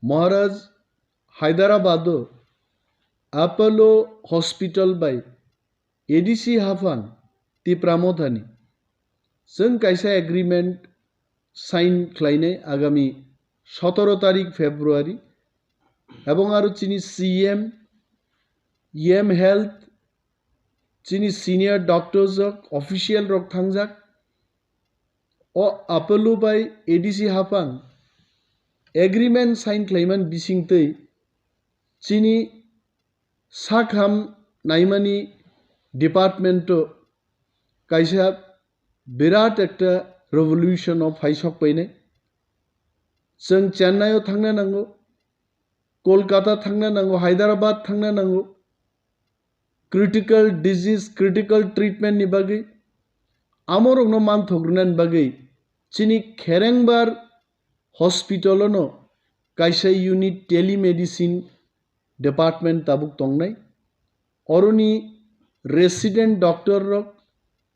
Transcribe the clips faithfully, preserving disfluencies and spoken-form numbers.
Maharaj Hyderabad o Apollo Hospital bai A D C haphang Tipra Mothani chwng kaisa agreement sign khlainai agami sotoro tarik February, ebong aro chini C M, E M Health, chini senior doctors rok, official rok thangjak. O Apollo bai A D C haphang agreement sign khlaiman bisingtwi chini sakham naimani department o kaisa birat ekta revolution o phai sok painai. Chwng Chennai o thangna nango, Kolkata thangna nango, Hyderabad thangna nango, critical disease, critical treatment ni bagwi, amorokno manthok rwnani bagwi chini Kherengbar hospital ono kaisa unit telemedicine department tabuk tongnai. Oroni resident doctor rok,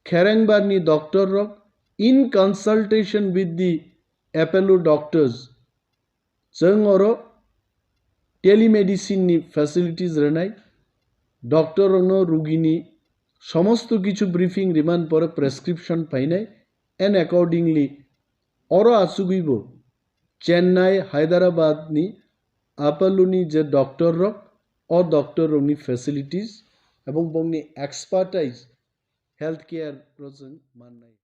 Kherengbar ni doctor rok in consultation with the Apollo doctors, chwng oro telemedicine ni facilities rwnai, doctor rokno rugini somosto kichu briefing riman pore prescription phainai, and accordingly oro achugwibo Chennai, Hyderabad ni Apollo ni je doctor rok, o doctor rokni facilities ebong bongni expertise healthcare ro chwng mannai.